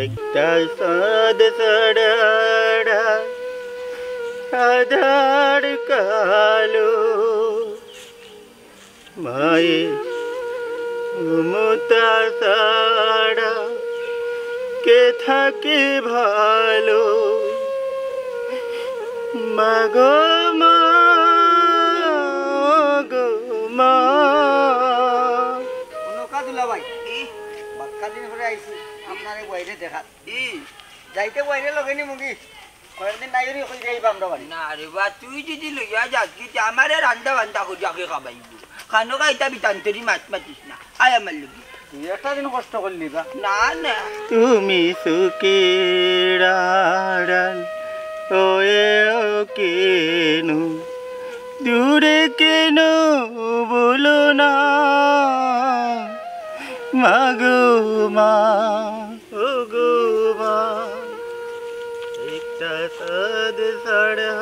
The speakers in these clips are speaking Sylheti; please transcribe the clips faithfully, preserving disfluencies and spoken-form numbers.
একটা চাঁদ ছাড়া আধার কালো, মায়ে মমতা ছাড়া কে থাকে ভালো? মাগো মা, গো মা। অনুকা দুলাভাই, বাক্কা দিন পরে আইছি, আপনারে বাইরে দেখাত। যাইতে বাইরে লগে নি মুগি। কয়েকদিন নাই রে, কই যাইবা আমরা বাড়ি? না রে বা, তুই যদি লইয়া যাস, কি তে আমারে রান্দা বান্দা করিয়া কে খাবাইবো? খানো খাইতা বিতান্তরি মাত মাতিস না। আয় আমার লগে। তুই একটা দিন কষ্ট করলি বা? না, না। তুমি সুখের আড়াল হয়েও কেন, দূরে কেন বলো না, মাগো মা। ও গো মা, একটা চাঁদ ছাড়া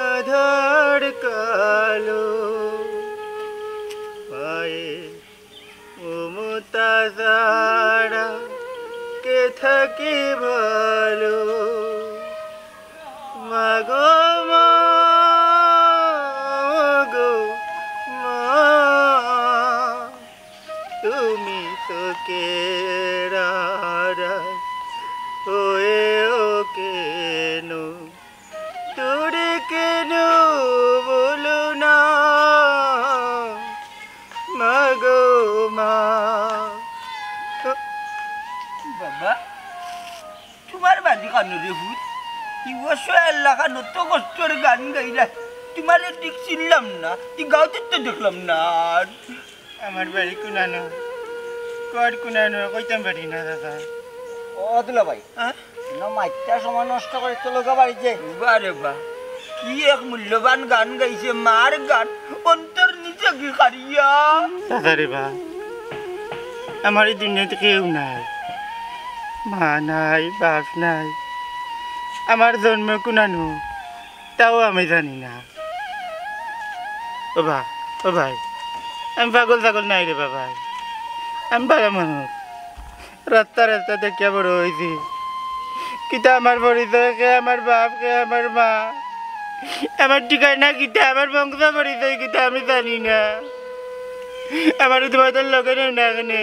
আধার কালো, মায়ে মমতা ছাড়া কে থাকে ভালো? মাগো মা, গো মা, তুমি সুখের আড়াল হয়েও কেন, দূরে কেন বলো না, মাগো মা। বাবা, তুমার বাড়ি কানো রে পুত? ই অসহায় এলাকাত অত কষ্টর গান গাইরায়, তুমারে ঠিক চিনলাম না, ই গাঁওত তো দেখলাম না আর। আমার বাড়ি কুনানো, ঘর কুনানো, কইতাম পারি না দাদা। ও দুলাভাই, হ্যাঁ? না মাইকটা সময় নষ্ট করিছ, লগে বাড়ি যে। বাহ রে বাহ, কি এক মূল্যবান গান গাইছে, মার গান, অন্তর নিচে কি কারিয়া। দাদা রে বা, আমার ই দুনিয়াত কেউ নাই, মা নাই, বাপ নাই, আমার জন্ম কুনানো, তাও আমি জানি না। ও বা, ও ভাই, আমি পাগল ছাগল নায় রে বা ভাই, আমি ভালা মানুষ। রাস্তা রাস্তা থাকিয়া বড় অইছি। কিতা আমার পরিচয়, কে আমার বাপ, কে আমার মা, আমার ঠিকানা কিতা, আমার বংশ পরিচয় কিতা আমি জানি না। আমারে তুমাদের লগে নেও না কেনে।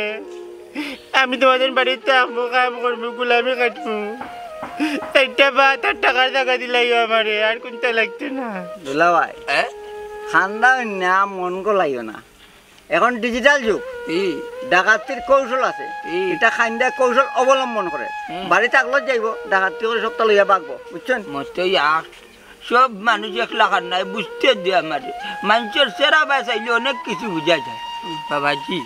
আমি তুমাদের বাড়িত থাকমু, কাম করমু, গুলামি খাটমু। চাইরটা ভাত আর টাকার জাগা দিলাইও আমারে, আর কুনতা লাগতো না। দুলাভাই, এ? কান্দা অইন্যা মন গলাইও না। এখন digital যুগ, ই। ডাকাতির কৌশল আছে, ই। ইটা কাইন্দা কৌশল অবলম্বন করে। হুম। বাড়িত আগলত যাইবো, ডাকাতি করি সবতা লইয়া ভাগবো, বুঝছইন? মতই আ-, সব মানুষ এক লাখান নায়, বুঝতে দে আমারে। মানষর চেহারা বায় চাইলে অনেক কিছু বুঝা যায়। বাবাজি,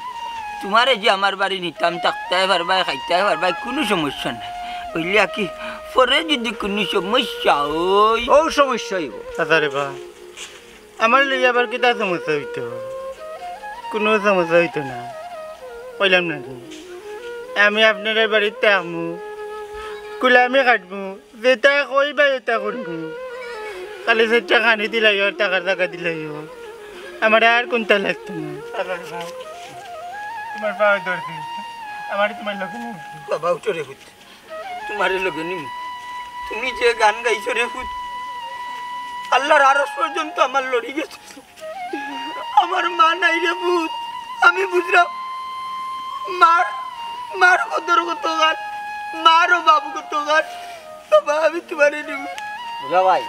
তুমারে যে আমার বাড়ি নিতাম, থাকতায় পারবায়, খাইতায় পারবায়, কুনু সমস্যা নাই। অইলে কি, পরে যদি কুনু সমস্যা অয়, অউ সমস্যা অইবো। আচ্ছা রে বা, আমারে লইয়া আবার কিতা সমস্যা অইতো? কুনু সমস্যা অইতো না, কইলাম না নি? আমি আপনারার বাড়িত থাকমু, গুলামি খাটমু, যেতা কইবা অতা করমু। খালি চাইরটা খানি দিলাইও আর টাকার জাগা দিলাইও, আমারে আর কুনতা লাগতো না। তুমার পাও ধরছি, আমারে তুমার লগে নিও। বাবা, উঠো রে পুত। তুমারে লগে নিমু। তুমি যে গান গাইছো রে পুত, আল্লার আরশ পর্যন্ত আমার লড়ি গেছে। আমার মা নাই রে পুত, আমি বুঝরাম মার, মার কদর কতখান, মার অভাব কতখান। বাবা, আমি তুমারে নিমু। দুলাভাই,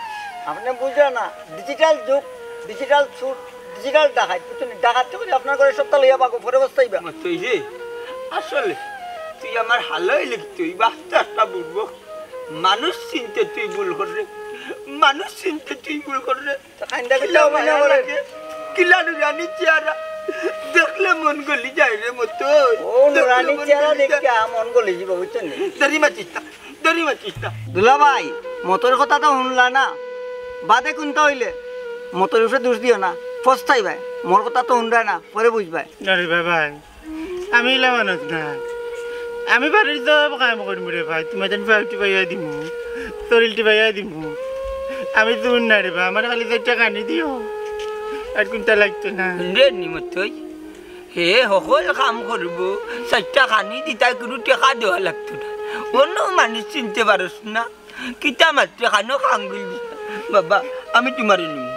আপনে বুঝরা না, digital যুগ, digital চুর, digital ডাকাইত, বুঝছইন নি? ডাকাতি করি আপনার ঘরে সবতা লইয়া ভাগবো, পরে পস্তাইবা। মতই রে, আসলে তুই আমার হালা অইলে কিতা অইবা, আস্তা একটা বুড়বক। মানুষ চিনতে তুই ভুল কররে, মানুষ চিনতে তুই ভুল কররে। তো কাইন্দা কিলা কিলা অইবো না মায়া করে? লাগে, কিলা নুরানি চেহারা, দেখলে মন গলি যায় রে মতই। ও দেখলে নুরানি মন চেহারা গলি যায়। দেখিয়া মন গলি যাইবো, বুঝছইন নি? দেরি মাতিস না, দেরি মাতিস না। দুলাভাই, মতইর কথা তো হুনলা না, বাদে কুনতা অইলে মতইর উপরে দুষ দিও না, পস্তাইবায়। মোর কথা তো হুনরায় না, পরে বুঝবায়। আরে বাবা, আমি ইলা মানুষ না। আমি বাড়ির সব কাম করমু রে ভাই, তুমার যেন পাও টিপাইয়া দিমু, শরীল টিপাইয়া দিমু। আমি চুর না রে বা, আমারে খালি চাইরটা খানি দিও, আর কুনতা লাগতো না। হুনরে নি মতই, হে হকল কাম করবো, চাইরটা খানি দিতায়, কুনু টেকা দেওয়া লাগতো না। অন্য মানুষ চিনতে পারস না, কিতা মাতরে খানো খাঙ্গুল দিতা। বাবা, আমি তুমারে নিমু,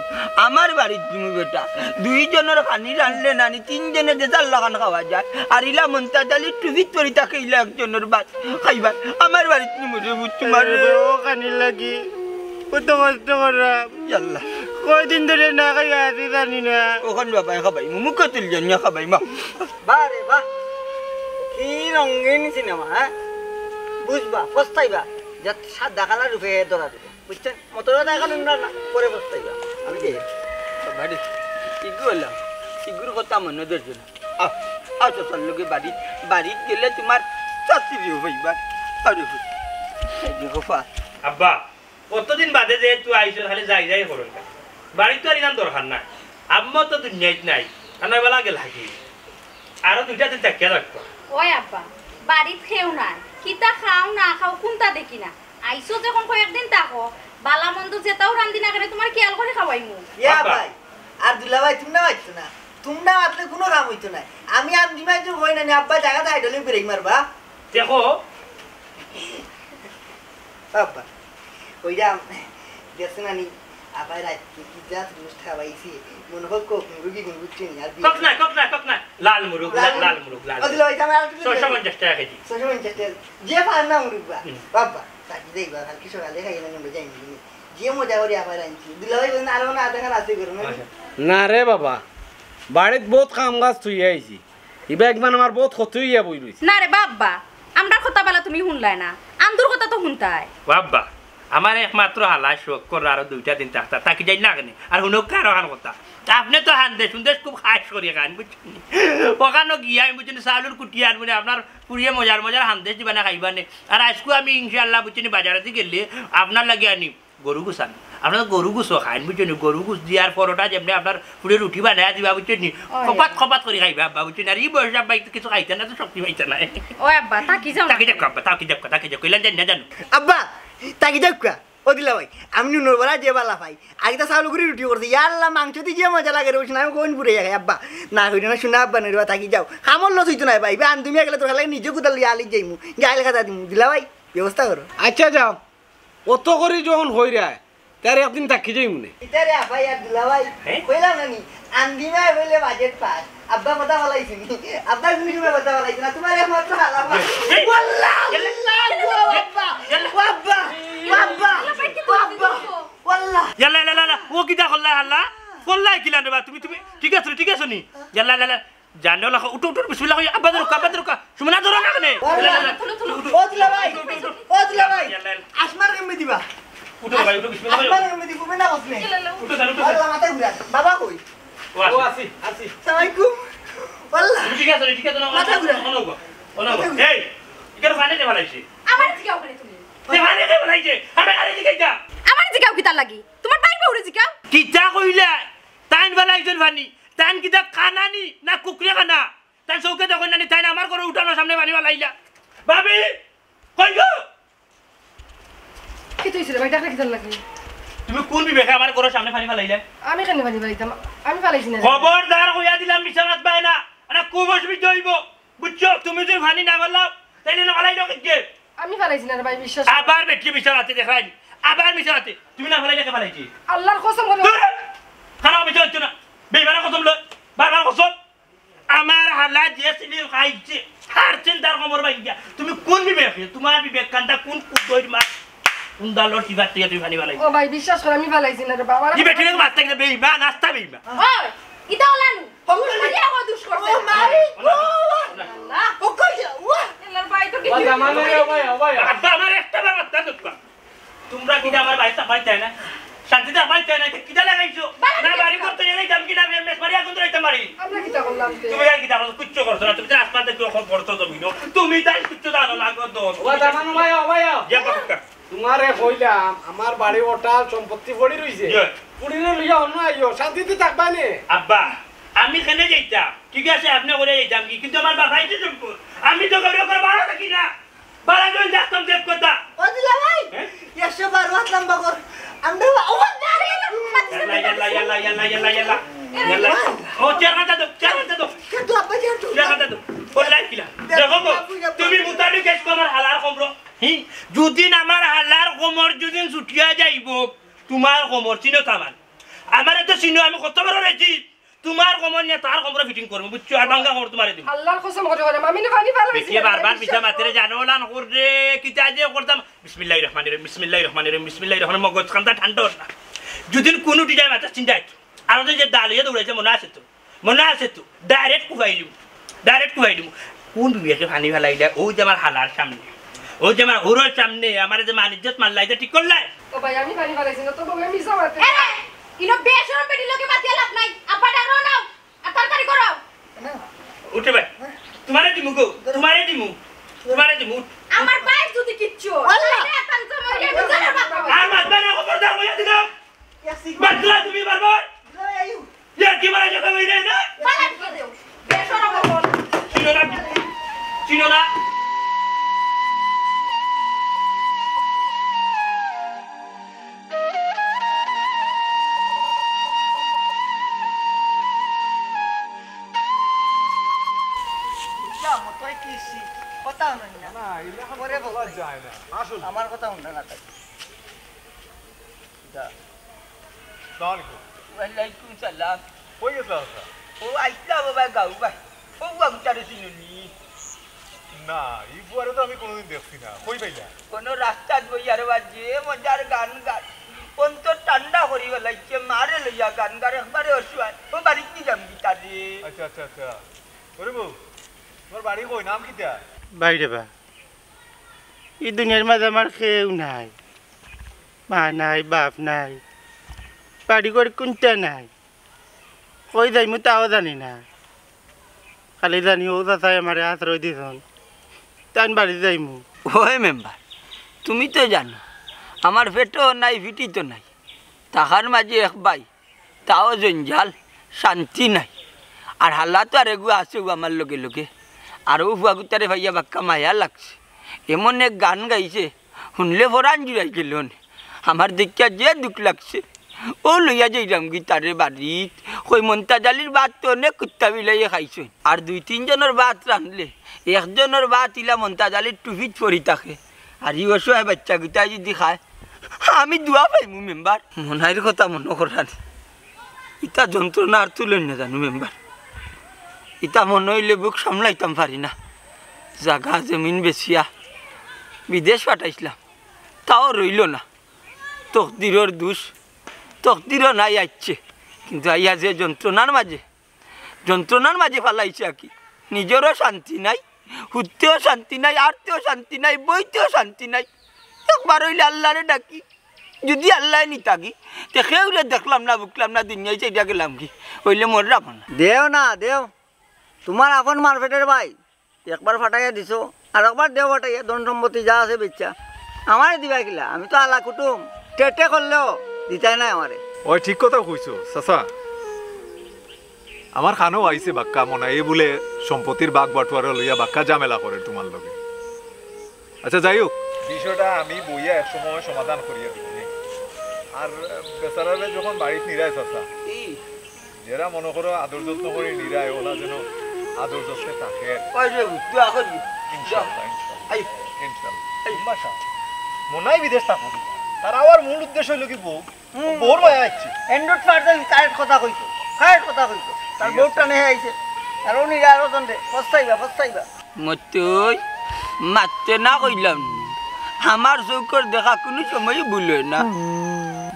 আমার বাড়িত নিমু বেটা। দুইজনর খানি রানলে নানি তিনজনে যে যার লাখান খাওয়া যায়। আর ইলা মন্তাজ আলী টুপিত পড়ি থাকে, ইলা একজনর ভাত খাইবা। আমার বাড়িত নিমু রে পুত তুমারে। ও খানির লাগি কত কষ্ট করলাম। ইয়াল্লা। কয়দিন ধরে না খাইয়া আছি জানি না। অখন বাবায় খাবাইমু, মুখো তুলিয়া নিয়া খাবাইমা। বাহ রে বাহ, কি রঙিন সিনেমা, হ্যাঁ? বুঝবা, পস্তাইবা, যত সাদা কালা রূপে ধরা দিবে, বুঝছেন? মতো কথা এখন না, না, পরে পস্তাইবা। আমি যে বাড়ি, ইগু হলাম, ইগুর কথা মনে ধরছো না। আও, আও, চাচার লগে বাড়ি, বাড়িত গেলে তুমার চাচিরেও পাইবা। আরে, এই যে গোপাল। আব্বা, কতদিন বাদে যে তুই আইছস, খালি যাই যাই করস। বাড়িত তো আর ইমান দরকার না। আম্মা তো দুনিয়াত নাই। কানাইবালা গেল হাকি। আরো দুইটা দিন থাকিয়া যাউক্কা। ওই আব্বা, বাড়িত কেউ নাই। কিতা খাও না খাও, কুনটা দেখি না। আইছো যখন কয়েকদিন থাকো, বালা মন্দ যেতাউ রান্ধি না কেনে তুমার খেয়াল করি খাওয়াইমু। ইয়া আব্বা। ভাই, আর দুলাভাই, তুমরা মাতছো না। তুমরা মাতলে কুনু কাম অইতো নায়। আমি আন্দিমা একজন কই না নি, আব্বা জাগাত আইডলে ব্রেক মারবা। দেখো। আব্বা, ওই যে আম-, গেছে না নি, আবার রাইত কি যা জিনিস খাওয়াইছি, মনে হয় কোক মুরগি গুন বুঝছো নি, আর বিয়ে কক না, কক না, কক না। লাল মুরগ, লাল, লাল মুরগ, লাল ও দুলাভাই, আমার আর ছয়শো পঞ্চাশ টাকা কেজি। ছয়শো পঞ্চাশ টাকা। যে পার না মুরগ বা। হুম। বাবা, তাকি দেই বা, কালকে সকালে খাইয়ে না, আমরা যাই নি। যে মজা করি আবার আনছি। দুলাভাই বলেন, আরো না আধা খান আছে গরম। আচ্ছা। না রে বাবা, বাড়িত বউত কাম কাজ থুইয়া আইছি। ইবা একবার আমার বউত ক্ষতি অইয়া বই রইছে। না রে বাবা, আমরার কথা বালা তুমি হুনলায় না, আন্দুর কথা তো হুনতায়। বাবা, আমার একমাত্র হালা শখ করে আরো দুইটা দিন থাকতা, থাকি যাই না কেনে? আর হুনউক্কা আরো খান কথা। আপনে তো হান্দেশ হুন্দেশ খুব খাস করি খাইন, বুঝছইন নি? অখানো গিয়া আমি, বুঝছইন নি, চাউলর কুটি আনমু নে, আপনার ফুড়িয়ে মজার মজার হান্দেশ দিবা না খাইবা নে। আর আইজকু আমি ইনশাআল্লাহ, বুঝছইন নি, বাজারেদি গেলে আপনার লাগি আনিমু গরু গোস আনমু। আপনার গরু গোসও খাইন, বুঝছইন নি? গরু গোস দিয়া আর পরোটা যেমনে আপনার ফুড়িয়ে রুটি বানাইয়া দিবা, বুঝছইন নি? ওই। খপাত খপাত করি খাইবা আব্বা, বুঝছইন নি? আর ই বয়সে আব্বা একটু কিছু খাইতা না, তো শক্তি পাইতা না। ও আব্বা, থাকি যাও না। থাকি যাউক্কা আব্বা, থাকি যাউক্কা, থাকি যাউক্কা, ইলান জানি না জানো। আব্বা, থাকি যাউক্কা। ও দুলাভাই, আমি নুনর বড়া যে বালা পাই। আগে তো চাউল করি রুটি করছি। ইয়া আল্লাহ, মাংসদি যে মজা লাগে রে, ওই সময় আমি কোন পুড়ে যাই আব্বা। না কইরো না, শুনা আব্বা, নইবা থাকি যাও। কামর লস অইতো নায় ভাই। ইবা আন তুমি একলা তোর খালে নিজে কুদাল লইয়া আলি যাইমু। গাইল খাতা দিমু। দুলাভাই, ব্যবস্থা করো। আচ্ছা যাও। অত করি যখন কইরায়, তার একদিন থাকি যাইমু নে। ইতারে আব্বা আর দুলাভাই, হ্যাঁ? কইলাম না নি? আন্দিমায় বলে বাজেট পাস। আব্বা কথা ফালাইছি নি? আব্বা তুমি শুনে কথা ফালাইছি না? তুমার একমাত্র হালা পাস। এই! ওয়াল্লাহ! ইয়াল্লা! আল্লাহ! ও আব্বা! ইয়াল্লা! ও আব্বা! ও আব্বা! ও আব্বা! ওয়াল্লাহ! ইয়াল্লা, ইয়াল্লা, ইয়াল্লা! ও কিতা করলা, হাল্লা? করলা কিলা রে বা? তুমি, তুমি ঠিক আছো, ঠিক আছো নি? ইয়াল্লা, ইয়াল্লা, ইয়াল্লা! জানো লাখো, উঠো, উঠো, বিসমিল্লাহ কইয়া, আব্বা ধরো, আব্বা ধরো, সুমনা ধরো না কেনে? ওয়াল্লাহ! ইয়াল্লা, ইয়াল্লা, ইয়াল্লা! উঠো, উঠো, উঠো, উঠো, উঠো, উঠো, ইয়াল্লা, ইয়াল্লা! ও দুলাভাই! ইয়াল্লা, ইয়াল্লা! উঠো ভাই, উঠো, বিসমিল্লাহ কইয়া। আসমান গম্বি দিবা। আসমান গম্বি দিবা, না বসনে। উঠো, উঠো, উঠো। আল্লাহ, মাথা ঘুরা। বাবা কই? ও, ও, আছি। আছি, আছি। সালাম আলাইকুম। আল্লাহ। তুমি ঠিক আছো রে? ঠিক আছো না? মাথা ঘুরা। অনো গো, অনো গো। মাথা ঘুরা। এই, ইকার ফানি কে ফালাইছে? আমারে জিগাও কেনে তুমি? তে ফানি কে ফালাইছে? আমি আরে জিগাই যা। আমারে জিগাও কিতার লাগি? তুমার ভাইর বউরে জিগাও। কিতা কইলা? তাইন ফালাইছইন ফানি। তাইন কিতা কানা নি না কুকুরে কানা? তাইন চউখে দেখইন না নি, তাইন আমার ঘরর উঠানর সামনে ফানি ফালাইলা। ভাবি, কই গো? কিতা অইছে রে ভাই, ডাকলে কিতার লাগি? তুমি কুন বিবেকে আমার ঘরর সামনে ফানি ফালাইলা? আমি কেনে ফানি ফালাইতাম? আমি ফালাইছি না রে। খবরদার কইয়া দিলাম, মিছা মাতবায় না। আরে খুব অসুবিধা অইবো। বুঝছো? তুমি যদি ফানি না ফালাও, তাইলে না ফালাইলো কে? আমি ফালাইছি না রে ভাই, বিশ্বাস কর। আবার বেটি মিছা মাতে দেখাইনি। আবার মিছা মাতে। তুমি না ফালাইলে কে ফালাইছে? আল্লাহর কসম করে। দূর! খারাপ মিছা হচ্ছে না। বেইমানের কসম লয়। বারবার কসম। আমার হালা যে সিলি খাইছে, তার চিন্তার কমর ভাঙ্গিয়া। তুমি কুন বিবেকে? তুমার বিবেক কান্দা কুন কুদইর মা? কুন দালর কিবার টিয়া তুমি ফানি ফালাইছো? ও ভাই, বিশ্বাস কর, আমি ফালাইছি না রে বাবা। কি বেটি রে মারতে গেলে বেইমান, আস্তা বেইমান। ওই, ইতা ওলানু। দুষ করিয়া ও দুষ করছে। ও মাই গড। আল্লাহ। ও কই যা? ওয়া। আল্লাহর ভাই তো ও জামাই, ও ভাই, ও ভাই। আব্বা, আমার একটা বার মারতা দরকার। তুমরা কিতা আমার বাড়িত থাকবায় চায় না? শান্তিতে থাকবায় চায় না? কিতা লাগাইছো? বাড়ি না, বাড়ি করতে গেলে যাম কিনা, আমি মেস মারি আগুন ধরাইতে পারি। আমরা কিতা করলাম তে? তুমি আর কিতা করছো? কিচ্ছু করছো না। তুমি তো আসমান দেখো, এখন পড়ছো জমিনো। তুমি তাই কিচ্ছু জানো না, গো দোষ। ও জামানো ভাই, ও ভাই, ও। ইয়া বাক্কা। তুমারে কইলাম, আমার বাড়ি ওটা সম্পত্তি পড়ি রইছে। ইয়া। পুড়িরে লইয়া অন্য আইও, শান্তিতে থাকবায় নে। আব্বা, আমি কেনে যাইতাম? ঠিক আছে, আপনে করে যাইতাম কি? কিন্তু আমার বাবাই তো সম্পদ। আমি তো কেউরে বাড়া থাকি না। বাড়া যখন থাকতাম, দেখ কথা। ও দুলাভাই, হ্যাঁ? একশো বারো হাত লম্বা কর। আমরা, ও, আরে, ইয়াল্লা, ইয়াল্লা, ইয়াল্লা, ইয়াল্লা, ইয়াল্লা, ইয়াল্লা। ইয়াল্লা। ও, চেয়ারম্যানটা দাও, চেয়ারম্যানটা দাও। কিন্তু আব্বা কি আর না, কথা তো, ওর লাইফ কিলা? দেখো তো, তুমি মুতাবিক এসছো আমার হালার কমর। হি, যুদিন আমার হালার কমর যুদিন ছুটিয়া যাইবো, তুমার কমর চিনো তো আমার। আমারে তো চিনো, আমি কত বড় রইছি। তুমার কমর নিয়া তার কমর ফিটিং করমু, বুঝছো? আর ভাঙ্গা কমর তুমারে দিমু। আল্লার কসম করি কইরাম, আমি না পানি ফালাইছি। বেটিয়ে বারবার মিছা মাতরে জানো লান কররে, কিতা যে করতাম। বিসমিল্লাহির রহমানির রহিম, বিসমিল্লাহির রহমানির রহিম, বিসমিল্লাহির রহমানির রহিম, মগজ কান্দা ঠান্ডা অর না। যুদিন কুনু টিজায় মাথাত চিন্তা আইতো, আর যে ডাল অইয়া দৌড়াইছে মনে আছে তো? মনে আছে তো? ডাইরেক্ট কুবাইলিমু, ডাইরেক্ট কুবাইলিমু। কুন বিবেকে পানি ফালাইলা? অউ যে আমার হালার সামনে, অউ যে আমার হুরর সামনে, আমারে যে মান ইজ্জত মারলা, ইটা ঠিক করলায়? ও ভাই, আমি পানি ফালাইছি না, তো বউয়ে মিছা মাতে। এ, ইনো বেশরম বেটির লগে মাতিয়া লাভ নাই। আব্বা ডাকো নাও, আর তাড়াতাড়ি করো। উঠে ভাই, তুমারে দিমু গো, তুমারে দিমু, তুমারে দিমু। আমার ভাই যদি কিচ্ছু হয়, আল্লাহ। তাহলে এখন তো মরিয়া ভিতরে বাঁচবো। আর মাতবা না, খবরদার কইয়া দিলাম। মাতলা তুমি বারবার। ইয়ার কি মারা যাবে ওই রে না? পালান করে দেও। বেশরম বল। চিনো না? চিনো না? বুঝলাম, তুই কি শিখ? কথা হলো না। না, ইলা পরে বলা বলবো। যায় না। আসুন। আমার কথা হুনরা না তাই। যা। সালাম আলাইকুম। ওয়ালাইকুম সালাম। কই গেছলা, চাচা? ও আইছলা বাবা গাঁও বাই। ও বাবু তারে চিননি? না, ই ফুয়ারে তো আমি কোনোদিন দেখছি না। কই পাইলা? কোনো রাস্তাত বইয়া রে বা, যে মজার গান গায়। অন্তর ঠান্ডা করি ফালাইছে, মারে লইয়া গান গার, একবারে অসহায়। ও বাড়িত নি যাম গি তারে। আচ্ছা, আচ্ছা, আচ্ছা। ওরে বউ, তোমার বাড়ি কই? নাম কিতা? বাইরে বা। ই দুনিয়ার মাঝে আমার কেউ নাই, মা নাই, বাপ নাই, বাড়ি ঘর কুনটা নাই, কই যাইমু তাও জানি না। খালি জানি অউ চাচায় আমারে আশ্রয় দিছইন, তান বাড়ি যাইমু। ওই মেম্বার, তুমি তো জানো আমার পেটও নাই, ফিটি তো নাই, থাকার মাঝে এক ভাই, তাও জঞ্জাল, শান্তি নাই। আর হালা তো আর এগু আছে ও আমার লগে লগে। আর অউ ফুয়াগুতারে পাইয়া বাক্কা মায়া লাগছে। এমন এক গান গাইছে, হুনলে পরান জুড়াই গেল নে। আমার দেখিয়া যে দুখ লাগছে, অউ লইয়া যাইরাম গি তারে বাড়িত। কই মন্তাজ আলীর ভাত তো অনেক কুত্তা বিলাইয়ে খাইছইন। আর দুই তিন জনর ভাত রানলে, একজনর ভাত ইলা মন্তাজ আলীর টুপিত পড়ি থাকে। আর ই অসহায় বাইচ্চাগুতায় যদি খায়, আমি দোয়া পাইমু মেম্বার। মনাইর কথা মনো করানি। ইতা যন্ত্রণা আর তুলইন না জানো মেম্বার। ইতা মনো অইলে বুক সামলাইতাম পারি না। জাগা জমিন বেচিয়া বিদেশ পাঠাইছলাম, তাও রইল না। তকদিরর দুষ, তকদিরও নাই আইছে। কিন্তু আইয়া যে যন্ত্রণার মাঝে যন্ত্রণার মাঝে ফালাইছে আর কি। নিজরও শান্তি নাই, হুততেও শান্তি নাই, আরতেও শান্তি নাই, বইতেও শান্তি নাই। একবার অইলে আল্লারে ডাকি, যদি আল্লায় নিতাগি, তে কেউরে দেখলাম না, বুকলাম না, দুনিয়ায় চাইয়া গেলাম গি, অইলে মররা বানা। দেও না, দেও। তুমার আপন মারফেটের ভাই, একবার ফাটাইয়া দিছো, আর একবার দেও ফাটাইয়া, ধন সম্পত্তি যা আছে বেচ্চা। আমারে দিবা কিলা? আমি তো আলা কুটুম, টেটে করলেও দিতায় নায় আমারে। ওই ঠিক কথা কইছো, চাচা। আমার কানো আইছে বাক্কা মনাই বুলে সম্পত্তির ভাগ বাটোয়ারা লইয়া বাক্কা ঝামেলা করের তুমার লগে। আচ্ছা, যাই হোক, বিষয়টা আমি বইয়া এক সময় সমাধান করিয়া দিমু। আর বেচারারে যখন বাড়িত নিরায় চাচা, যেরা মনো করো আদর যত্ন করি নিরায়, ওলা যেন আদর যত্নে থাকে। ওই রে, তুই এখন ইনশাআল্লাহ, ইনশাআল্লাহ, আই। ইনশাআল্লাহ। আই। বাসা। মনাই বিদেশ থাকো। তার আবার মূল উদ্দেশ্য অইলো কি বউ? হুম। বউর মায়া আইছে। এন্ডুট পারদে কারেক্ট কথা কইছো। কারেক্ট কথা কইছো। তার ঠিক আছে। বউটা নেহে আইছে। আর উনি আরো জন রে। পস্তাইবা, পস্তাইবা। মতই মাততে না কইলাম নি। আমার চউখর দেখা কুনু সময় ভুল অয় না।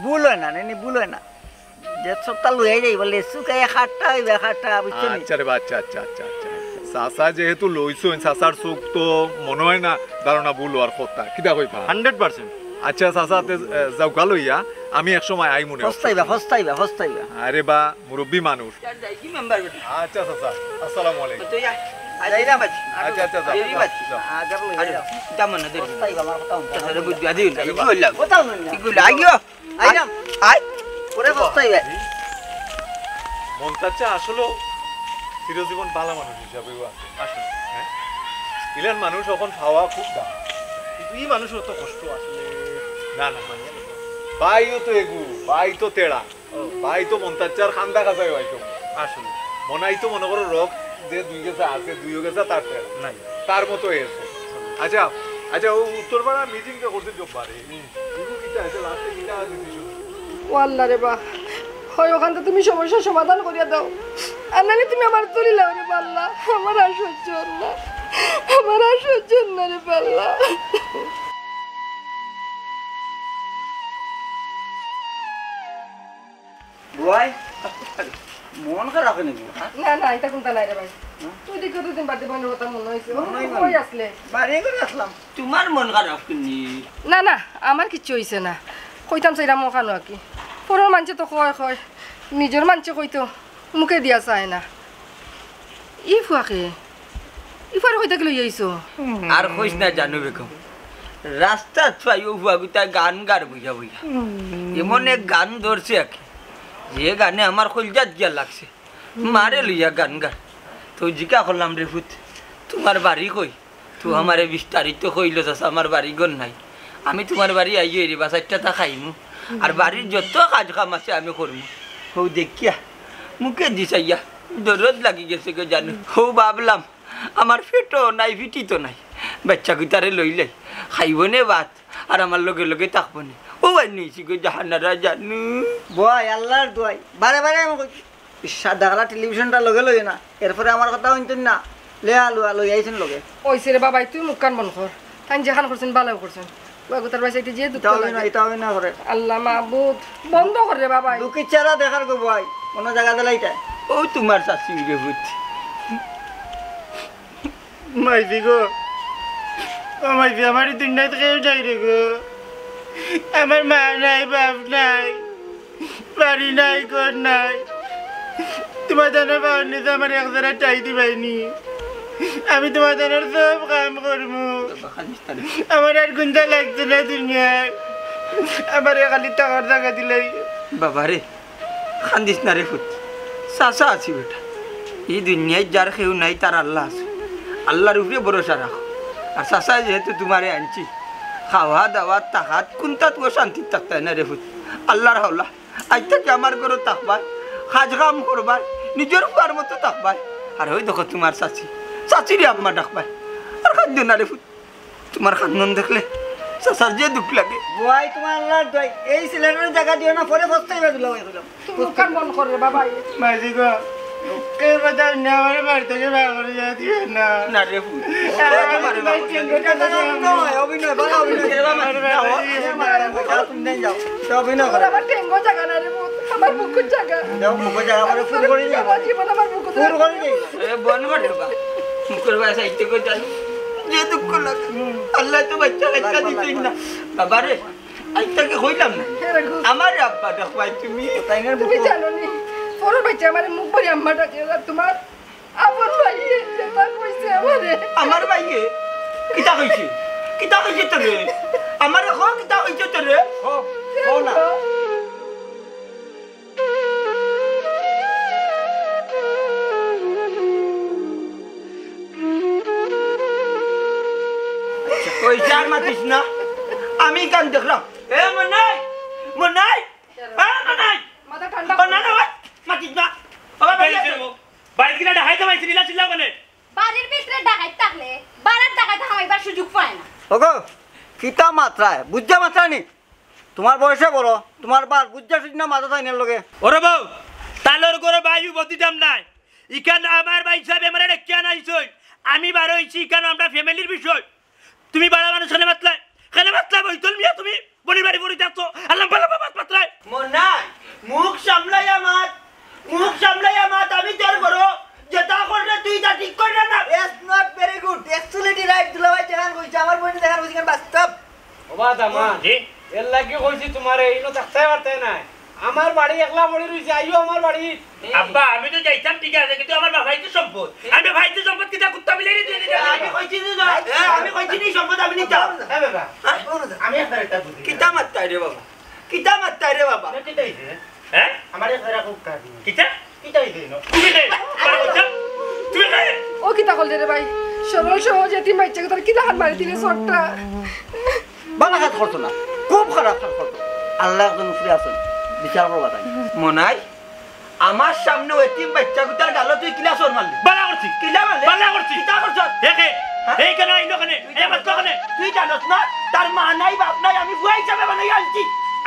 ভুল অয় না, নেনি, ভুল অয় না। যে চউখটা লইয়া যাইবা, লেচু খাইয়া খাট্টা অইবা, খাট্টা, বুঝছো নি? আচ্ছা রে বা, আচ্ছা, আচ্ছা, আচ্ছা, আচ্ছা। চাচা যেহেতু লইছইন, চাচার চউখ তো মনো অয় না ধারণা ভুল অওয়ার কথা। কিতা কইবা? Hundred percent. আচ্ছা চাচা, তে, এ, যাউক্কা লইয়া, আমি এক সময় আইমুনে। পস্তাইবা, পস্তাইবা, পস্তাইবা। আরে বা, মুরব্বি মানুষ। আচ্ছা চাচা, আসসালামু আলাইকুম। যাইরাম বাজি। আচ্ছা, আচ্ছা, যাও, যাইরাম যাও, বাজি। যাও। আ, যাবো, আরে, যাও। যাবো না, যাবো না। পস্তাইবা, আমার কথা হুনো। চাচা, বুদ্ধি আদি না, এই কইলাম। কথা হুনো না। কি কইলা? আইও। আইরাম। আই। পরে পস্তাইবা। মন্তাজ চাচা আসলেও চিরজীবন বালা মানুষ হিসাবেও আছে। আসলে, হ্যাঁ? ইলান মানুষ অখন পাওয়া খুব দাম। কিন্তু ই মানুষর তো কষ্ট আসলে। না, না, মানে, ভাইও তো এগু, ভাই তো তেড়া। ও। ভাই তো মন্তাজ চাচার কান্দা কাজায় ভাই তো। আসলে। মনাই তো মনো করো রক, যে দুই গেছা আছে, দুইও গেছা তার ঠেলা। নাই। তার মতো হয়েছে। আচ্ছা, আচ্ছা, ও উত্তরপাড়া মিটিং যে করছে জব্বারে, হুম। এগুলো কিতা আছে? লাস্টে কিতা আছে কিছু? ও আল্লাহ রে বা, হয় ওখান তো তুমি সমস্যার সমাধান করিয়া দাও, আর নাহলে তুমি আমার তুলি লাও রে বা আল্লাহ। আমার আর সহ্য অর না, আমার আর সহ্য অর না রে বা আল্লাহ। বুয়াই, মন খারাপ হয়ে গেল, হ্যাঁ? না, না, এটা কোনটা নাই রে ভাই। হ্যাঁ? তুই দেখে দুদিন বাদে বন্ধু কথা মনে হয়েছে। মনে হয় কই মানে? আসলে? বাড়ি করে আসলাম। তোমার মন খারাপ কেনে? না, না, আমার কিচ্ছু হইছে না। কইতাম চাইলাম ওখানো আর কি। পরর মানষে তো কয় কয়, নিজর মানষে কইতো মুখে দিয়া চায় না। ই ফুয়াকে, ই ফুয়ারে কইতা কি লই আইছো? আর কইস না জানু বেগম, রাস্তাত পাই ও ফুয়াগুতা গান গার বইয়া বইয়া। এমন এক গান ধরছে আর কি, যে গানে আমার কইলজাত গিয়া লাগছে। মারে লইয়া গান গার। তো জিকা করলাম, "রে ফুত, তোমার বাড়ি কই?" তো আমারে বিস্তারিত কইলো, "চাচা, আমার বাড়ি ঘর নাই। আমি তোমার বাড়ি আইও রে বা, চাইরটা তা খাইমু। আর বাড়ির যত কাজ কাম আছে আমি করমু।" হউ দেখিয়া, মুখে দি চাইয়া, দরদ লাগি গেছে গো জানু। হউ ভাবলাম, আমার পেটও নাই, পিঠিত নাই। বাচ্চা গুতারে লইলাই, খাইবো নে ভাত, আর আমার লগে লগে থাকবো নে। ও ভাই নিছি গো জাহানারা জানু। বুয়াই, আল্লাহর দোয়াই, বারে বারে আমি কই, সাদা কালা টেলিভিশনটা লগে লইও না, এরপরে আমার কথা হুনতইন না। লে আলু আলু আইছেন লগে। ওইছে রে বাবাই, তুই মুখখান বন্ধ কর। তাই যেখান করছেন, ভালো করছেন। ওই কথার বাসাইতে যে দুঃখ এটা হবে লাগে। না, এটা হবে না করে। আল্লাহ মাবুদ, বন্ধ কর রে বাবাই। দুঃখী চেহারা দেখার গো ভাই, কোনো জায়গা দিলাইটা। ও তোমার শাশি রে ভূত। মাইজি গো, ও মাইজি, আমার এই দুনিয়াত কেউ নাই রে গো। আমার মা নাই, বাপ নাই, বাড়ি নাই, ঘর নাই। তোমার জানো বাবার নিচে আমার এক জোড়া ঠাই দিবাইনি। আমি তোমার জানোর সব কাম করমু। আমার আর গুন্ডা লাগতো না দুনিয়ায়। আমার খালি টাকার জায়গা দিলাই। বাবারে, কান্দিস না রে ফুত, চাচা আছি বেটা। ই দুনিয়াত যার কেউ নাই, তার আল্লাহ আছে। আল্লাহর উপরে ভরসা রাখো। আর চাচায় যেহেতু তোমারে আনছি, খাওয়া দাওয়া থাকাত কুন্তাত ও শান্তিত থাকতায় না রে ফুত। আল্লাহর হাওলা, আইজ থাকি আমার ঘরো থাকবায়, কাজ কাম করবায়, নিজর ফুয়ার মতো থাকবায়। আর ওই দেখো তোমার চাচি, চাচিরে আম্মা ডাকবায়। আর কান্দিও না রে ফুত। তোমার কান্দন দেখলে চাচার যে দুঃখ লাগে। বুয়াই, তোমার আল্লাহর দোয়াই, এই ছেলেটারে জায়গা দিও না, পরে পস্তাইবা দুলাভাই কইলাম। তুমি মুখখান বন্ধ কর রে বাবা। মাইজি গো, কেউ কথা হুনলে আমারে বাড়ি থাকি বার করি দিয়া দিও না। না রে ফুত। এটা তার অভিনয়, অভিনয়, ভালো অভিনয়। রে বাবা, যাও, যাও, তুমি যাও। এটা অভিনয় করে। আমার ঠেঙ্গো জায়গা না রে ফুত, আমার বুকুর জায়গা। যাও, বুকুর জায়গা করে ফুল করে দিও। আমার জীবন আমার বুকুর জায়গা। ফুল করে দিও। এ, বন্ধ কর রে বাবা। মুখর বায় সাইডে কই জানো? যে দুঃখ লাগে। আল্লায় তো বাচ্চা কাচ্চা দিছইন না। বাবারে, আইজ থাকি কইলাম না। আমারে আব্বা ডাকবায় তুমি। তুমি জানো নি? পরর বাচ্চা আমারে মুখ ভরি আম্মা ডাকে, আর তোমার আপন ভাইয়ে যেতা কইছে আমারে। আমার ভাইয়ে? কিতা কইছে? কিতা কইছে তোরে? আমারে ক, কিতা কইছে তোরে? ক, ক না। আচ্ছা, ওই যে আর মাতিস না, আমি কান দেখলাম। এ মনাই, মনাই, এ মনাই। মাথা ঠান্ডা ও না, না, ওই, মাতিস না। ও বাবা, বাড়িত কিনা ডাকাইত হামাইছে, নিলা চিল্লাও কেনে? বাড়ির ভিতরে ডাকাইত থাকলে বারার ডাকাইত হামাইবার সুযোগ পায় না। ওগো, কিতা মাতরায়? বুঝা মাতরায় নি? তোমার বয়সে বড়, তোমার বার বুঝা সুঝা মাতরায় না লগে। ওরে বউ, তালর ঘরো বায়ু বদিতাম নাই। ইখান আমার ভাইসাবে আমারে ডাকিয়া আনাইছইন। আমি বার অইছি, ইখান আমরা ফ্যামিলির বিষয়। তুমি বারা মানুষ কেনে মাতলায়? কেনে মাতলায় বইতল মিয়া তুমি? বনির বাড়ি বনি থাকতো। আল্লাহ বালা বাবা মাতরায়। মনাই, মুখ সামলাইয়া মাত। মুখ সামলাইয়া মাত, আমি তোর বড়। যেতা কররে তুই তা ঠিক কররে না। That's not very good. Actually, right, দুলাভাই যেখান কইছে, আমার বইনে যেখান কইছে, এখান বাস্তব। ওবা দামান, জি? এর লাগি কইছি তোমারে, ইনো থাকতায় পারতায় নায়। আমার বাড়ি একলা পড়ি রইছে, আইও আমার বাড়ি। আব্বা, আমি তো যাইতাম ঠিক আছে, কিন্তু আমার বাবাই তো সম্পদ। আমি ভাই তো সম্পদ কিতা কুত্তা বিলাই দিয়ে দিলাম। আমি কইছি যে না, এ, আমি কইছি নি সম্পদ আমি নিতাম। এ বাবা, হ্যাঁ? আমি আপনার একটা বুদ্ধি। কিতা মাততায় রে বাবা? কিতা মাততায় রে বাবা? না, কিতা হইছে? হ্যাঁ? আমার এক জোড়া খুব কাজ। কিতা? কিতা হইছে না? তুমি কে? আমার বাচ্চা? তুমি কে? ও কিতা করলে রে ভাই? সরল সহজ এতিম বাচ্চাগুতারে কিলাখান মারি দিলে চড়টা। বালা কাজ করছো না, খুব খারাপ কাজ করছো। আল্লাহ একজন উপরে আছেন, বিচার করবা তাই। মনাই, আমার সামনে এতিম বাচ্চাগুতার গালো তুই কিলা চড় মারলি? বালা করছি। না, তার মা নাই, বাপ নাই, আমি পুয়া হিসাবে বানাই আনছি।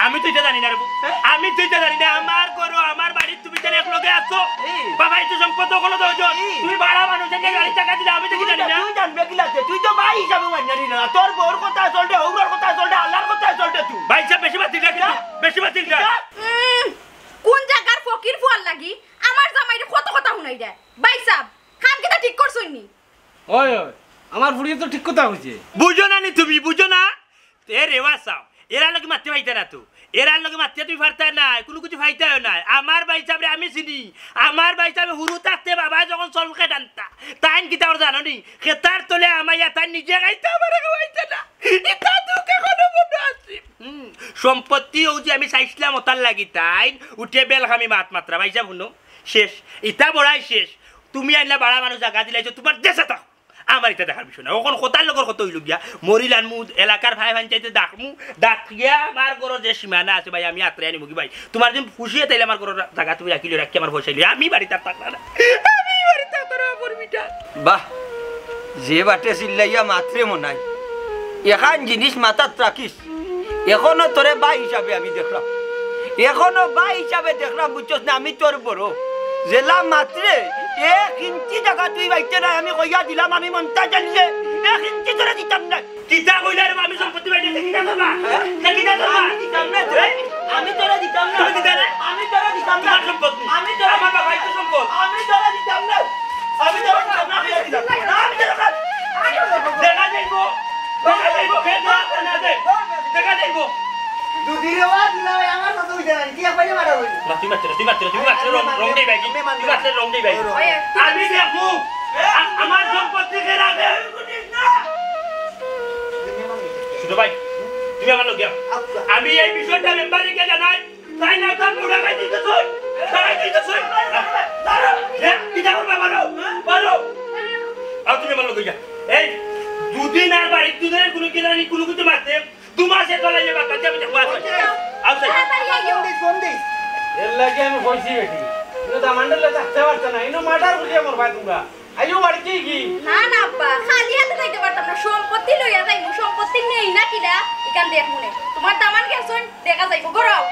আমি তো ইতা জানি না রে বা। হ্যাঁ? আমি তো ইতা জানি না। আমার ঘরো, আমার বাড়িত তুমি তাইন একলগে আছো। এই। বাবা, ইতা সম্পদ অকল দুইজন। এই। তুমি ভাড়া মানুষ, এনে গাড়ি টাকা দিলে আমি তো কি তুই জানি না? তুই জানবে কিলা তে? তুই তো ভাই হিসাবে মানিয়া নিলে না। তোর বউর কথা চলতে, হউরর কথা চলতে, আল্লাহর কথা চলতে তুই। ভাই সাহেব, বেশি বাতিল না কিন্তু, কিতা? বেশি বাতিল না। কিতা? উম, কোন জাগার ফকির ফুয়ার লাগি আমার জামাইরে কত কথা হুনাই দেয়? ভাই সাহেব, কাম কিতা ঠিক করছইন নি? ওই, ওই, আমার ফুড়িয়ে তো ঠিক কথা কইছে। বুঝো না নি তুমি, বুঝো না? এ রেওয়া চাও, এরার লগে মাততে পাইতা না তো। এরার লগে মাততে তুমি পারতায় না, কুনু কিছু পাইতায়ও না। আমার ভাই সাহেবরে আমি চিনি। আমার ভাই সাহেব হুরু থাকতে বাবা যখন চলকে টানতা, তাইন কিতা করে জানো নি? খেতার তলে আমাইয়া তাইন নিজে খাইতা, আমারে খাওয়াইতা না। ইতা দুঃখ এখনো মনো আছে। হুম, সম্পত্তি অউ যে আমি চাইছিলাম ওটার লাগি তাইন উঠে বেলখামি মাত মাতরা। ভাই সাহেব হুনো, শেষ। ইতা বড়াই শেষ। তুমি আইলা ভাড়া মানুষ জাগা দিলাইছো, তুমার দেশে থাকো। আমার ইতা দেখার বিষয় না। অখন কথার লগর কথা অইলো গিয়া, মরিলানমু, এলাকার ভাই পঞ্চায়েতে ডাকমু, ডাকিয়া আমার ঘরর যে সীমানা আছে ভাই, আমি আত্রে আনিমু কি ভাই। তুমার যদি খুশি অয় তাইলে আমার ঘরর জাগা তুমি রাখিলিও, রাখি আমার পয়সা লিও। আমি বাড়িত আর থাকতাম না। আমি বাড়িত থাকতাম না, আমার বেটা। বাহ, যে বাটে চিল্লাইয়া মাতরে মনাই, এখান জিনিস মাথাত রাখিস। এখনো তোরে ভাই হিসাবে আমি দেখরাম, এখনো ভাই হিসাবে দেখরাম, বুঝছস না? আমি তোর বড়। যেলা মাতরে এক ইঞ্চি জাগা তুই পাইতে নায়, আমি কইয়া দিলাম, আমি মন্তাজ আলীরে এক ইঞ্চি তোরে দিতাম নায়। কিতা কইলা রে বা, আমি সম্পত্তি পাইতে কিতা করবা? হ্যাঁ? তা কিতা করবা? আমি দিতাম না তোরে, আমি তোরে দিতাম না। তুমি দিতা না? আমি তোরে দিতাম না। তোমার সম্পত্তি। আমি তোরে আমার বাবা, এই তো সম্পদ। আমি তোরে দিতাম না। আমি তোরে দিতাম না, আমি তোরে দিতাম না। না, আমি তোরে দিতাম না। দেখা যাইবো, দেখা যাইবো, কে দেয় না দেয়। দেখা যাইবো। দুদিরে ওয়া দিলা ভাই, আমার কথা বুঝে না, কি আপনি মারা হইল? না, তুমি মারতে না, তুমি মারতে না, তুমি মারতে না, রং, রং দেই ভাই, তুমি মারতে না, রং দেই ভাই। ওই, আমি দেখমু, আ-, আমার সম্পত্তি কে রাখে? ছোট ভাই, তুমি আমার লগে আও। আমি এই বিষয়টা মেম্বারকে জানাই। তাই না, তার বুড়া ভাই দিতে চাই। তাই দিতে চাই। দাঁড়াও। হ্যাঁ? কি যাবো বাবা, বাবা? বাবা। আর তুমি আমার লগে যাও। এই, দুদিন আর বাড়ির দুদিনের কোনো কি জানি, কোনো কিছু মারতে, দু মাসের বেলা যে বাচ্চা আমি দেখবো, আসো। আসো। তাড়াতাড়ি আইও। ফোন দিস, ফোন দিস। এর লাগি আমি কইছি বেটি, কিন্তু দামান্ডলে থাকতে পারছে না, ইনো মার্ডার বুঝিয়ে মরবায় তোমরা। আইও বাড়িতে কি? না, না, আব্বা, খালি হাতে যাইতে পারতাম না। সম্পত্তি লইয়া যাইমু, সম্পত্তি নেই না কিলা, ইখান দেখমুনে। তোমার দামান গেছইন, দেখা যাইবো, ঘুরাও।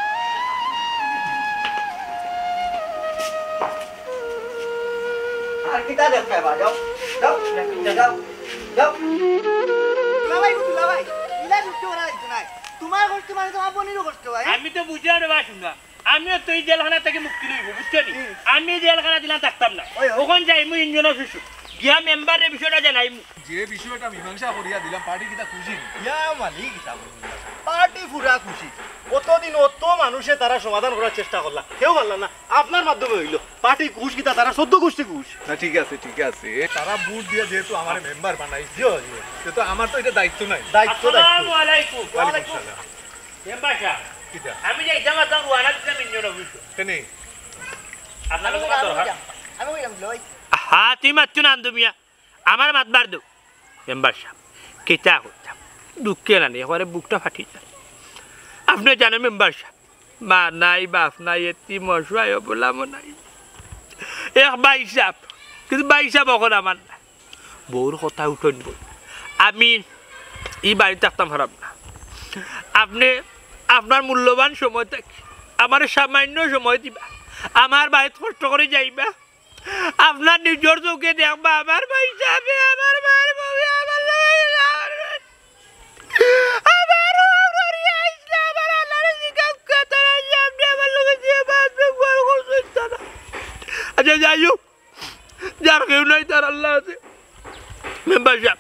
আর কিতা দেখতায় বা? যাও, যাও, যাও, যাও। দুলাভাই গো, দুলাভাই, ইলা দুঃখ করা লাগতো না। তোমার কষ্ট মানে তোমার বোনেরও কষ্ট, ভাই। আমি তো বুঝলাম রে ভাই, শুনলাম। আমিও তো এই জেলখানা থাকি মুক্তি লইবো, বুঝছো নি? হুম। আমি এই জেলখানা দিলাম থাকতাম না। ওই, ওই। অখন যাইমু ইউনিয়ন অফিসো। গিয়া মেম্বাররে বিষয়টা জানাইমু। যে বিষয়টা মীমাংসা করিয়া দিলাম, পার্টি কিতা খুশি নি? ইয়া মালিক, কিতা বলবো? পার্টি পুরা খুশি। অতদিন অত মানুষে তারা সমাধান করার চেষ্টা করলা, কেউ পারলা না। আপনার মাধ্যমে অইলো। পার্টি খুশ কিতা, তারা চৌদ্দ গোষ্ঠী খুশ। না, ঠিক আছে, ঠিক আছে। তারা ভোট দিয়া যেহেতু আমারে মেম্বার বানাইছে, জি, জি। তো, তো আমার তো ইটা দায়িত্ব নাই। দায়িত্ব, দায়িত্ব। আসসালামু আলাইকুম। ওয়ালাইকুম আসসালাম। মেম্বার সাব, কিতা? আমি যে ইটা মাত্র রওয়ানা দিতাম ইউনিয়ন অফিসো। কেনে? আপনার লগে দরকার। আমি কইলাম, লই। হা, তুই মাতছু না, আন্দু মিয়া। আমার মাতবার দেও। মেম্বার সাব, কিতা কইতাম? দুঃখে না নি, একেবারে বুকটা ফাটি যায়। আপনে জানইন মেম্বার সাব, মা নাই, বাপ নাই, এতিম, অসহায়, অবলা মনাই। এক ভাই সাব, কিন্তু ভাই সাব অখন আমার না। বউর কথা উঠইন বউ। আমি ই বাড়িত থাকতাম পারতাম না। আপনে আপনার মূল্যবান সময় থাকি আমারে সামান্য সময় দিবা, আমার বাড়িত কষ্ট করি যাইবা, আপনার নিজর চউখে দেখবা, আমার ভাই সাবে, আমার মার বউয়ে আমার লগে আমার বউরে আইসলে আমার আল্লাহরে জিজ্ঞাসা করে, তারা যে আপনি আমার লগে যে বাঁচবে, ঘর করছেন তারা। আচ্ছা, যাই হোক, যার কেউ নাই, তার আল্লাহ আছে। মেম্বার সাব,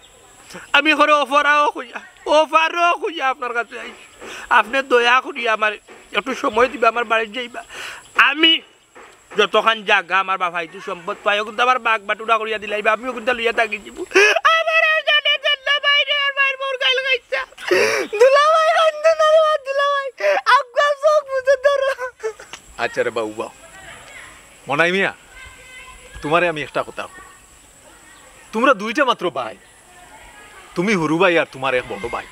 আমি করে অফারও খুঁজা, অফারও খুঁজা আপনার কাছে আইছি। আপনে দয়া করি আমার একটু সময় দিবা, আমার বাড়িত যাইবা। আমি যতখান জাগা আমার বাফাইতু সম্পদ পায়, অগুনতা আমার বাগ বাটুরা করিয়া দিলাইবা, আমিও অগুনতা লইয়া থাকি যিমু। আমার আর জানে জানলা বাইরে আর বাইর মোর গাইল খাইছা। দুলাভাই কান্দো না রে, দুলাভাই। আগুয়া চউখ মুছে ধরো। আচ্ছা রে বাউবা, মনাই মিয়া, তুমারে আমি একটা কথা কই। তুমরা দুইটা মাত্র ভাই, তুমি হুরু ভাই আর তুমার এক বড় ভাই।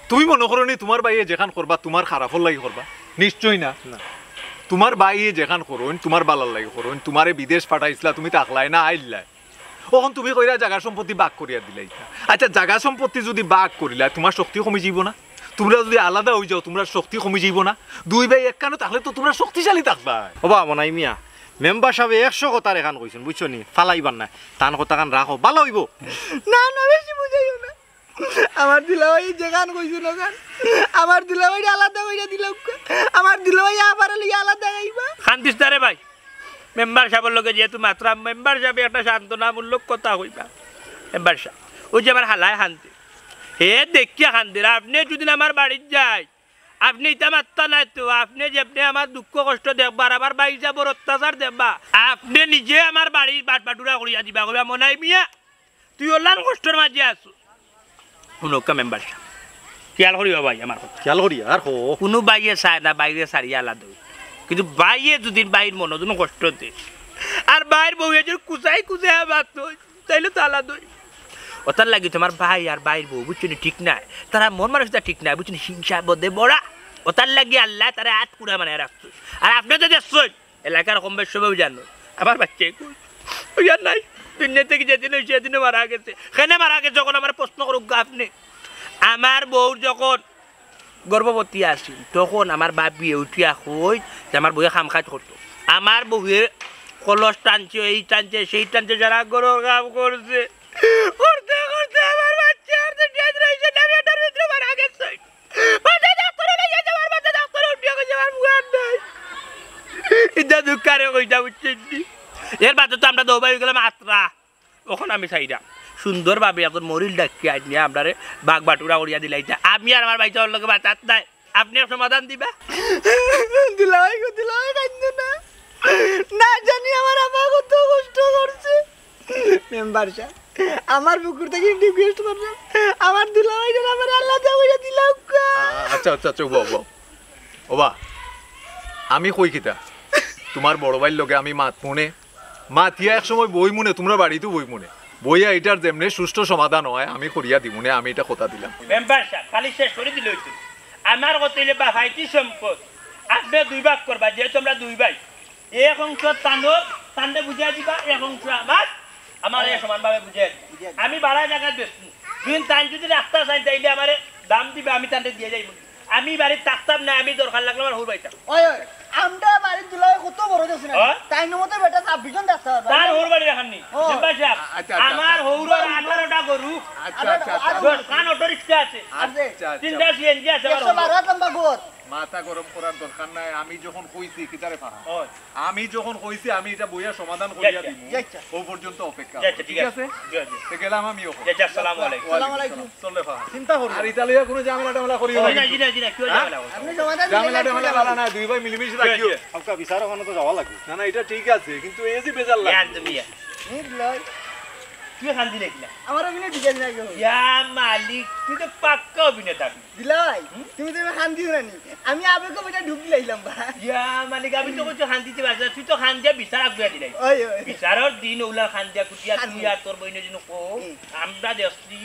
তুমি মনো করো নি তুমার ভাইয়ে যেখান করবা তুমার খারাপর লাগি করবা? নিশ্চয় না। না। তুমার ভাইয়ে যেখান করইন তুমার ভালার লাগি করইন। তুমারে বিদেশ পাঠাইছলা, তুমি থাকলায় না, আইল্লায়। অখন তুমি কইরা জাগা সম্পত্তি ভাগ করিয়া দিলাইতা। আচ্ছা, জাগা সম্পত্তি যুদি ভাগ করিলায়, তুমার শক্তি কমি যাইবো না? তুমরা যুদি আলাদা অইযাও, তুমরার শক্তি কমি যাইবো না? দুই ভাই একখানো থাকলে তো তুমরা শক্তিশালী থাকবায়। ওবা মনাই মিয়া, মেম্বার সাবে একশো কথার এখান কইছইন, বুঝছো নি? ফালাইবার নায়, তান কথাখান রাখো, ভালা অইবো। না, না, বেশি বুঝাইও না। আমার দুলাভাই যেখান কইছইন অখান, আমার দুলাভাইরে আলাদা কইরা দিলাউক্কা। আমার দুলাভাই আবার লইয়া আলাদা খাইবা। কান্দিস না রে ভাই, মেম্বার সাবর লগে যেহেতু মাতরাম, মেম্বার সাবে একটা সান্ত্বনামূলক কথা কইবা। মেম্বার সাব, অউ যে আমার হালায় কান্দে, হে দেখিয়া কান্দের। আপনে যুদি আমার বাড়িত যাইন, আপনে ইতা মাততা নায় তো, আপনে যেমনে আমার দুঃখ কষ্ট দেখবা, আর আমার ভাইসাবর অত্যাচার দেখবা, আপনে নিজে আমার বাড়ির বাটবাটুরা করিয়া দিবা, কইবা, "মনাই মিয়া, তুই অলান কষ্টর মাঝে আছস।" হুনউক্কা মেম্বার সাব, খিয়াল করিও ভাই আমার কথা। খিয়াল করি আর কও। কুনু ভাইয়ে চায় না ভাইরে ছাড়িয়া আলাদা অইতো, কিন্তু ভাইয়ে যুদি ভাইর মনো যুদি কষ্ট দেয়, আর ভাইর বউয়ে যুদি কুচাই কুচাই মাতইন, তাইলে তো আলাদা অইবো। অতার লাগি তুমার ভাই আর ভাইর বউ, বুঝছো নি, ঠিক নায়। তারা মন মানসিকতা ঠিক নায়, বুঝছো নি, হিংসা বদে বড়া। অতার লাগি আল্লায় তারে আত কুড়া বানাইয়া রাখছইন। আর আপনে তো দেখছইন, এলাকার কম বেশ সবেউ জানো, আমার বাইচ্চায় কই? অউ আর নাই। দুনিয়া থাকি যেদিন অইছে, এদিনউ মারা গেছে। কেনে মারা গেছে, অখন আমারে প্রশ্ন করউক্কা আপনে। আমার বউ যখন গর্ভবতী আছিল, তখন আমার ভাবিয়ে উঠিয়া কইন যে আমার বউয়ে কাম কাজ করতো। আমার বউয়ে কলস টানছে, এই টানছে, সেই টানছে, সারা ঘরর কাম করছে। করতে করতে আমার বাইচ্চা আর তো ডেথ রইছে না, পেটর ভিতরে মারা গেছে। বাচ্চা ডাক্তারে লইয়া যাওয়ার, বাচ্চা ডাক্তারে উঠিয়া কইছে আমার বউ আর নাই। ইতা দুঃখ কারে কইতা, বুঝছইন নি? এর বাদে তো আমরা দৌ ভাই অইগেলাম আত্রা। অখন আমি চাইরাম সুন্দরভাবে একজন মরিল ডাকিয়া আনিয়া আমরারে ভাগ বাটুরা করিয়া দিলাইতা। আমি আর আমার বাইচ্চার লগে বাঁচাত নাই, আপনে এক সমাধান দিবা। দুলাভাই গো, দুলাভাই কাইন্দো না। না জানি আমার আম্মা কত কষ্ট করছে। মেম্বার সাব, আমার পুকুর থাকি রিকোয়েস্ট করলাম, আমার দুলাভাইরে আমারে আলাদা কইরা দিলাউক্কা। আ-, আচ্ছা, আচ্ছা, আচ্ছা, ওবা, ওবা। ওবা, আমি কই কিতা? তুমার বড় ভাইর লগে আমি মাতমুনে, মাতিয়া এক সময় বইমুনে, তুমরার বাড়িত বইমুনে। বইয়া ইটার যেমনে সুষ্ঠু সমাধান অয়, আমি করিয়া দিমুনে, আমি ইটা কথা দিলাম। মেম্বার সাব, খালি শেষ করি দিলে অইতো। আমার কথা অইলে বাফাইতি সম্পদ, আপনে দুই ভাগ করবা, যেহেতু আমরা দুই ভাই। এক অংশ তানর, তানরে বুঝাই দিবা, এক অংশ আমার, আমারে সমানভাবে বুঝাই দিবা। আমি বাড়া জাগাত বেচমু। দুদিন তাইন যুদি রাস্তা চাইন, তাইলে আমারে দাম দিবা, আমি তানরে দিয়া যাইমু। আমি বাড়িত থাকতাম না, আমি দরকার লাগলে আমার হউর বাড়িত থাকতাম। ওই, ওই, আমরা বাড়িত দুলাভাই কত বড় দেখছি না? হ্যাঁ? তাইন মতো বেটা ছাব্বিশ জন রাখতে পারবা। তার হউর বাড়ি দেখাননি। ও। মেম্বার সাব, আচ্ছা, আচ্ছা, আমার আচ্ছা। হউরর আঠারোটা গরু, আচ্ছা, আচ্ছা, আচ্ছা। দশখান অটো রিক্সা আছে। আচ্ছা, আচ্ছা। তিনটা সিএনজি আছে আমার একশো বারো হউরর। লম্বা গোদ। মাথা গরম করার দরকার নাই, আমি যখন কইছি, কিতারে ফাহা? ওই। আমি যখন কইছি, আমি ইটা বইয়া সমাধান করিয়া আচ্ছা। দিমু। আচ্ছা। ও পর্যন্ত অপেক্ষা। আচ্ছা, ঠিক ঠিক আছে। আছে? জি, জি। তে গেলাম আমি ওখানে। আচ্ছা, আসসালামু আলাইকুম। ওয়ালাইকুম আসসালাম। চললে ফাহা। চিন্তা করো না। আর ইতালিয়া কোনো ঝামেলা টামেলা করিও না। জি না, জি না, জি না, কিও হ্যাঁ? ঝামেলা করো না। আপনি সমাধান ঝামেলা দিলে টামেলা কিও? বালা না, দুই ভাই মিলিমিশি জি, থাকিও। জি। আপনার বিচার ওখানে তো যাওয়া লাগবে। না, না, এটা ঠিক আছে, কিন্তু এই যে বেজার লাগে। ইয়ার তুমি ইয়া। নির্লয়। তুই কান্দিলে কিলা? আমার অভিনয় ঠিক আছে না কেউ? ইয়া মালিক, তুই তো পাক্কা অভিনেতা। দিলাই, হুম? তুমি তো এবার কান্দিও না নি। আমি আবেগে বেটা ঢুক দিলাইলাম বা। ইয়া মালিক, আমি তো কইছি কান্দিতে পারছ না, তুই তো কান্দিয়া বিচার আগুয়া দিলাই। ওই, ওই। বিচারর দিন ওলা কান্দিয়া কুটিয়া কান্দি। তুই আর তোর বইনে যেন কো, হুম। আমরা দেখছি,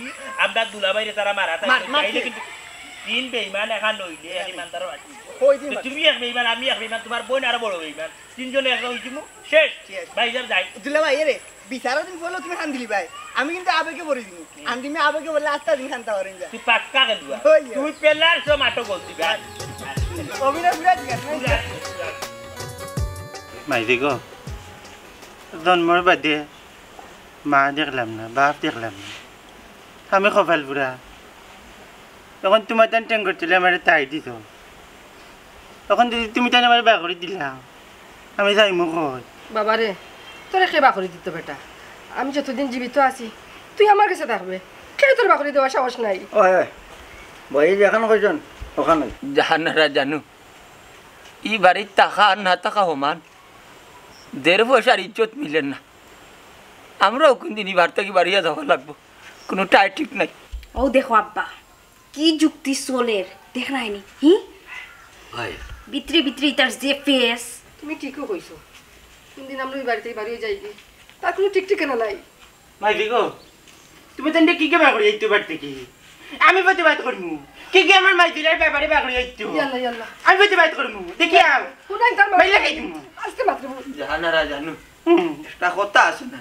আমরা দুলাভাইরে তারা মারা তাই মার, মার তাইলে কি? কিন্তু তিন বেইমান এখান নইলে এক ইমানদারও আছে। কই দিন তো মার? তুমি এক বেইমান, আমি এক বেইমান, তোমার বইন আরো বড় বেইমান। তিনজনে এক হইছিমু, শেষ। শেষ। ভাই যার যাই। দুলাভাই, এরে, বিচারর দিন বললো তুমি কান্দিলি ভাই। আমি কিন্তু আবেগে পড়ি দিমু। হুম। আর তুমি আবেগে বললে আস্তা দিন কান্দা পারেন যা। তুই পাক্কা কান্দুয়া। ওই, ওই। তুই পেলার সব আটক করছি ভাই। অভিনয় পুরা ঠিক আছে, না? পুরা, পুরা। মাইজি গো, জন্মর বাদে মা দেখলাম না, বাপ দেখলাম না। আমি কপাল পুরা। এখন তোমার তান টেঙ্গর তুলে আমারে তাই দিত। এখন যদি তুমি তান আমারে বার করে দিলাও, আমি যাইমু কই? বাবা রে, তোরে কে বার করে দিত বেটা? আমি যতদিন জীবিত আছি, তুই আমার কাছে থাকবে। কেউ তোর বার করে দেওয়ার সাহস নাই। ওই, ওই, বই যেখান কইছন, ওখানে। জাহানারা জানু, ই বাড়িত থাকা আর না থাকা সমান। দেড় পয়সার ইজ্জত মিলের না। আমরাও কোনদিন ই বাড়ি থাকি বাড়িয়া যাওয়া লাগবো, কোনো ঠায় ঠিক নাই। ও দেখো আব্বা, কি যুক্তি চলের, দেখ নাই নি, হি? হয়। ভিতরে ভিতরে ইতার যে ফেস। তুমি ঠিকও কইছো, কোনদিন আমরা ওই বাড়ি থাকি বাড়িয়ে যাই কি, তার কোনো ঠিক ঠিকানা নাই। মাইজি গো, তুমি তানরে কিগে বার করি আইতো বাড়ি থাকি? আমি প্রতিবাদ করমু। কিগে আমার মাইজিরার ব্যাপারে বার করি আইতো? ইয়াল্লা, ইয়াল্লা। আমি প্রতিবাদ করমু। দেখি আও। কোনায় তার মাইলা খাই দিমু। আস্তে মাত্র বল। জাহানারা জানু। হুম। একটা কথা আছে না?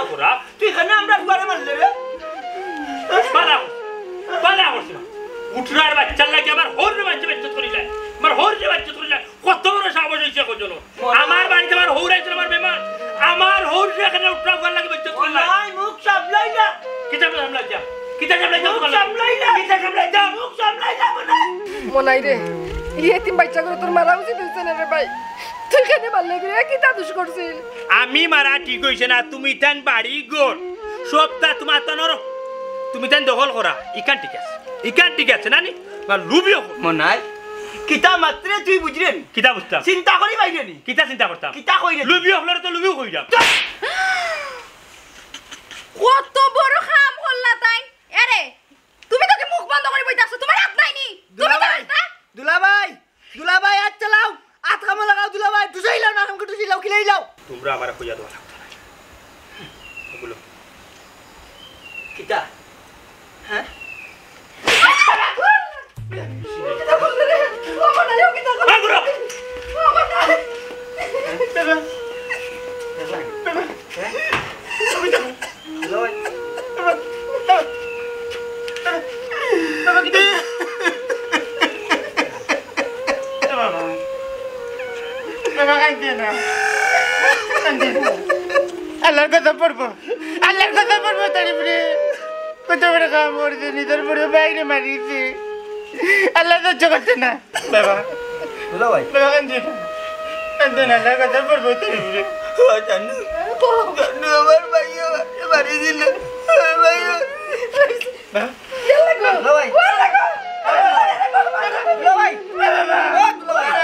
এখানে উঠরা উঠার লাগি বলছো ও তুমি? নাই, মুখ সামলাই না। কিতা সামলাই যা? কিতা সামলাই যা মুখ তোমার? সামলাই না। কিতা সামলাই যা? মুখ সামলাই না মনে হয়। মনাই রে, এই এতিম বাচ্চাগুরে তোর মারা উচিত অইছে না রে ভাই। তুই কেনে মারলে রে? কিতা দুষ করছিল? আমি মারা ঠিক অইছে না, তুমি তান বাড়ি ঘর সবতা তোমার তানর, তুমি তান দখল করা। ইখান ঠিক আছে, ইখান ঠিক আছে না নি? বা লুবিও কর। মনাই, কিতা মাতরে তুই বুঝরে নি? কিতা বুঝতাম? চিন্তা করি বাইরে নি। কিতা চিন্তা করতাম? কিতা কইরে? লুবি অকলরে তো লুবিও কইরাম। কত বড় কাম করলা তাই। এরে, তুমি তো কি মুখ বন্ধ করি বইতাছো? তোমার আত নাই নি? তুমি তো দুলাভাই, আত না? দুলাভাই, দুলাভাই, আত চালাও। আত কামো লাগাও দুলাভাই, টুসাই লাও না, আমাকে টুসাই লাও, খিলাই লাও। তোমরা আমারে কইয়া দেওয়া লাগতো না। এগুলো কিতা? হ্যাঁ? বাবা, বাবা, কাইন্দে না। কাইন্দে না। আল্লাহর কথা পড়বো। আল্লাহর কথা পড়বো তার উপরে। কত বড় কাম করছে, নিজের বড় ভাইরে মারিছে। আল্লাহ সহ্য করছে না। বাবা। দুলাভাই। বাবা, কাইন্দে না। কাইন্দে না, আল্লাহর কথা পড়বো তার উপরে। ও জানু। জানু, আমার ভাইও মারি দিল। আমার ভাইও। বাবা। দুলাভাই। দুলাভাই। ও দুলাভাই।